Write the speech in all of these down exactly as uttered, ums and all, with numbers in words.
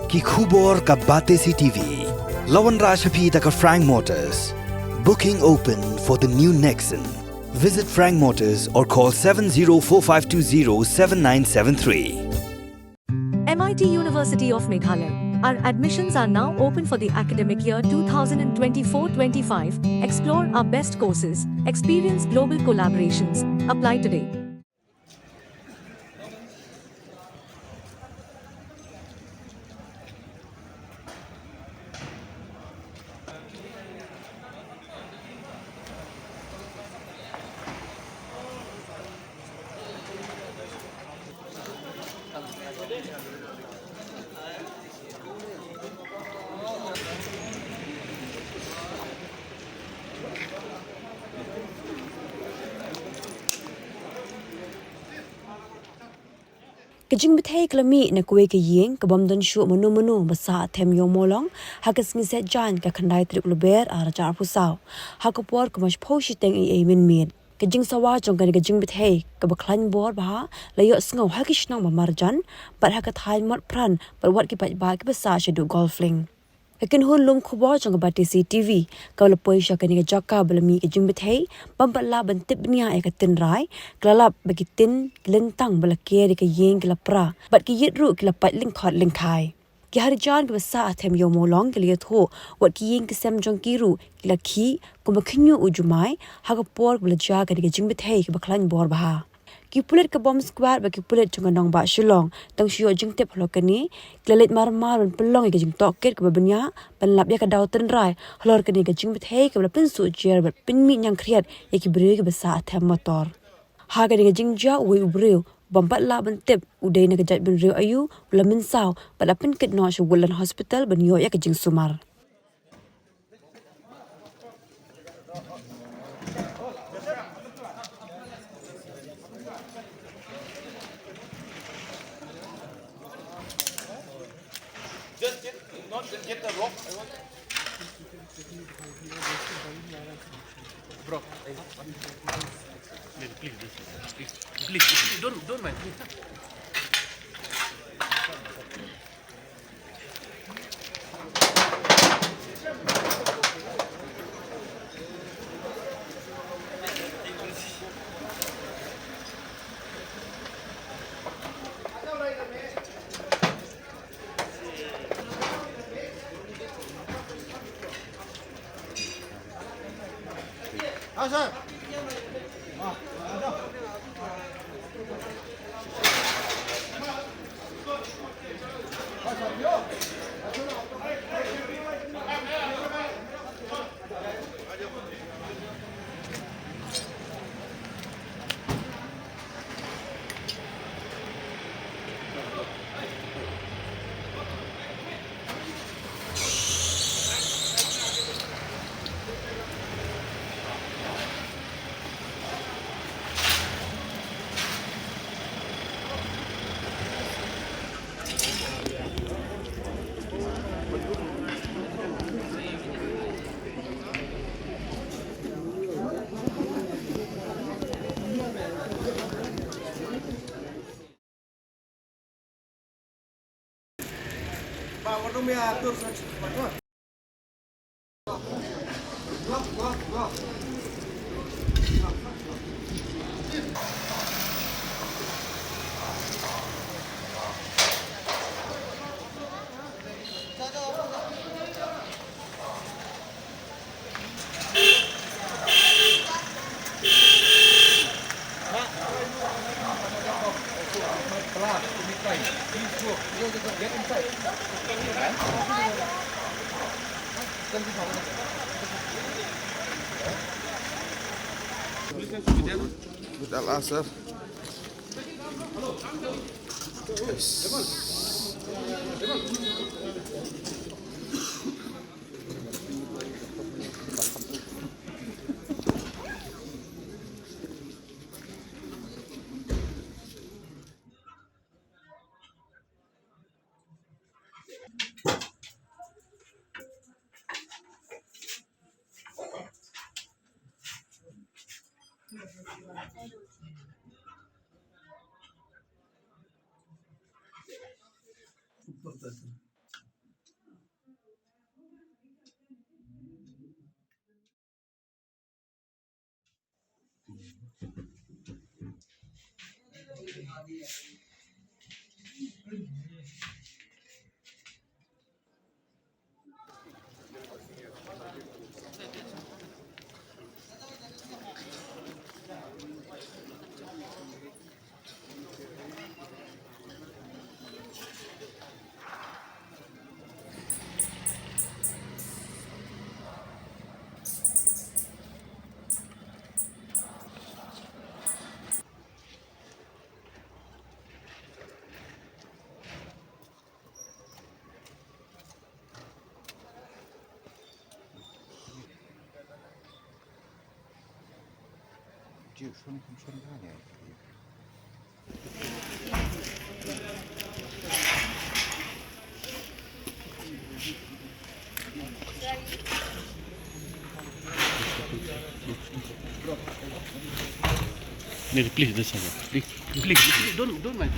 Ki khubor ka Batesi T V. La wanrah sha phi da ka Frank Motors. Booking open for the new Nexon. Visit Frank Motors or call seven zero four five two zero seven nine seven three. M I T University of Meghalaya. Our admissions are now open for the academic year two thousand twenty-four twenty-five. Explore our best courses, experience global collaborations. Apply today. Ka jingbthei ka la mih na kawei ka ïing ka bym don shuh mano mano ba sah ha Them Ïew Mawlong ha ka sngi Saitjaiñ ka khyndai tarik Lber arhajar arphew saw ha ka por kaba shiphew shiteng eiei mynmiet. Ka jingsawa jong kane ka jingbthei kaba khlaiñ bor bha la ïohsngew ha ki shnong ba marjan bad ha ka thaiñ Motphran bad wat ki paidbah kiba sah shaduh Golflink. Ka kynhun lum khubor jong ka Batesi T V kaba la poi sha kane ka jaka ba la mih ka jingbthei bym pat lah ban tip bniah ïa ka tynrai, ka la lap ba ki tin ki lyntang ba la ker ïa ka ïing ki la pra bad ki ïit ruh ki la pait lyngkhot lyngkhai. Ki harijang kiba sah ha Them Ïew Mawlong ki la ïathuh wat ki ïing ki sem jong ki ruh ki la khih kumba khynñiuh u jumai ha ka por kaba la jia kane ka jingbthei kaba khlaiñ bor bha. Ki pulit ka Bomb Squad bad ki pulit jong ka nongbah Shillong tang shu ïoh jingtip halor kane, ki la leit marmar ban pynlong ïa ka jingtohkit kaba bniah ban lap ïa ka daw tynrai halor kane ka jingbthei kaba la pynsuh jer bad pynmih ñiangkhriat ïa ki briew kiba sah ha them motor. Ha kane ka jingjia uwei u briew bym pat lah ban tip u dei na ka jaitbynriew aïu u la mynsaw bad la pynkit noh sha Woodland Hospital ban ïoh ïa ka jingsumar. Just get, not just get the rock. Bro, please, please, please, please, please, don't, don't mind, please. With Al Asr. Yes. Please, please, this side. Please, please, please, don't, don't mind.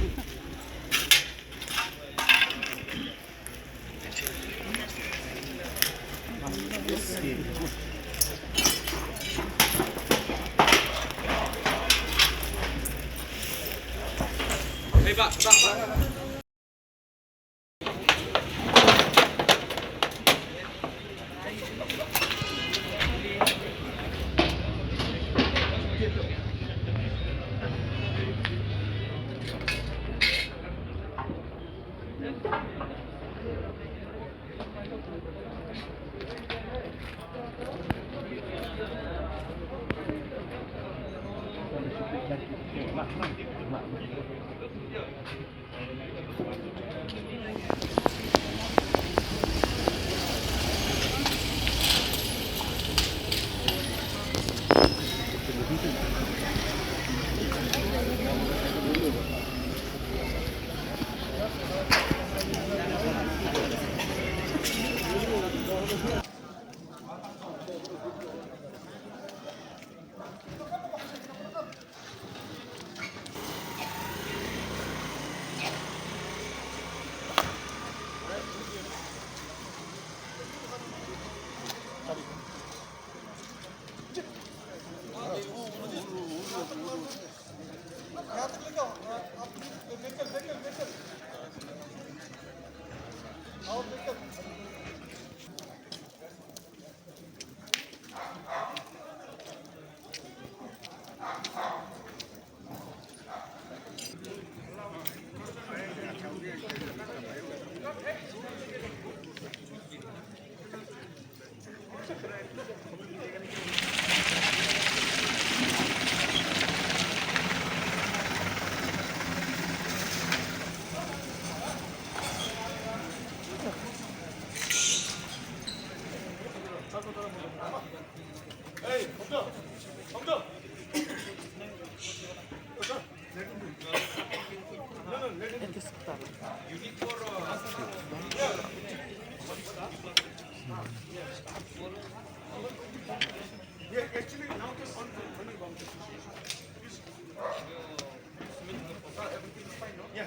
Yeah.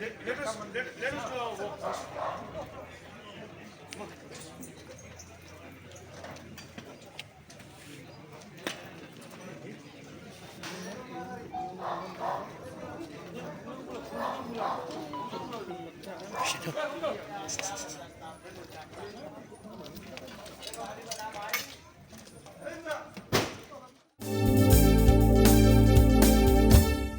Let, let us, let, let us do our work first.